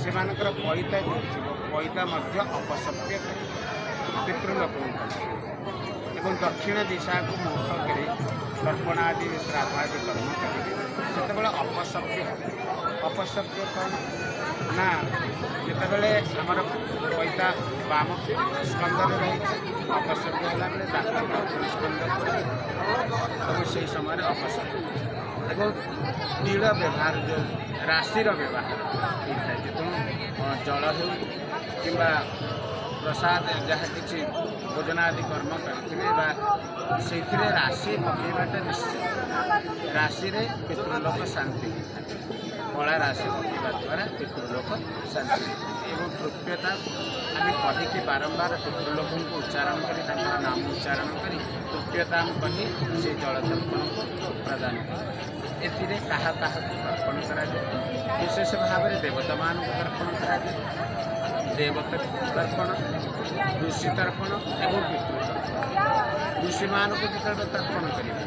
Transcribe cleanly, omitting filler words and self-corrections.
ସେମାନଙ୍କର ପଇତା ଯେଉଁ ଥିବ, ପଇତା ମଧ୍ୟ ଅପସବ୍ୟ କରିବେ ପିତୃଲୋକଙ୍କ ଏବଂ ଦକ୍ଷିଣ ଦିଶାକୁ ମୁଖ କରି ତର୍ପଣ ଆଦି, ଶ୍ରାଦ୍ଧ ଆଦି କର୍ମ କରିବେ, ସେତେବେଳେ ଅପସବ୍ୟ ହେବ। ଅପସବ୍ୟ କ'ଣ ନା, ଯେତେବେଳେ ଆମର ପଇତା ବାମ ସ୍କନ୍ଧରେ ରହିଛି, ଅପସବ୍ୟ ହେଲା ବେଳେ ଦାକ୍ଷିଣ ସ୍କନ୍ଧକୁ ରହିବ ଏବଂ ସେହି ସମୟରେ ଅପସବ୍ୟ। ଏବଂ ତିଳ ବ୍ୟବହାର, ଯେଉଁ ରାଶିର ବ୍ୟବହାର ହେଇଥାଏ, ତେଣୁ ଜଳ ହେଉ କିମ୍ବା ପ୍ରସାଦ, ଯାହା କିଛି ଭୋଜନ ଆଦି କର୍ମ କରିଥିବେ ବା ସେଇଥିରେ ରାଶି ପକାଇବାଟା ନିଶ୍ଚିତ। ରାଶିରେ ପିତୃଲୋକ ଶାନ୍ତି ହୋଇଥାଏ। କଳା ରାଶି ପକାଇବା ଦ୍ୱାରା ପିତୃଲୋକ ଶାନ୍ତି ହୋଇଥାଏ ଏବଂ ତୃପ୍ୟତା ଆମେ କହିକି, ବାରମ୍ବାର ପିତୃଲୋକଙ୍କୁ ଉଚ୍ଚାରଣ କରି, ତାଙ୍କର ନାମ ଉଚ୍ଚାରଣ କରି, ତୃପ୍ୟତା କହି ସେ ଜଳ ତର୍ପଣକୁ ପ୍ରଦାନ କରିଥାଏ। ଏଥିରେ କାହା କାହାକୁ ତର୍ପଣ କରାଯାଏ? ବିଶେଷ ଭାବରେ ଦେବତାମାନଙ୍କୁ ତର୍ପଣ କରାଯାଏ। ଦେବତା ତର୍ପଣ, ଋଷି ତର୍ପଣ ଏବଂ ପିତୃ ତର୍ପଣ। ଋଷିମାନଙ୍କୁ ଯେତେବେଳେ ତର୍ପଣ କରିବେ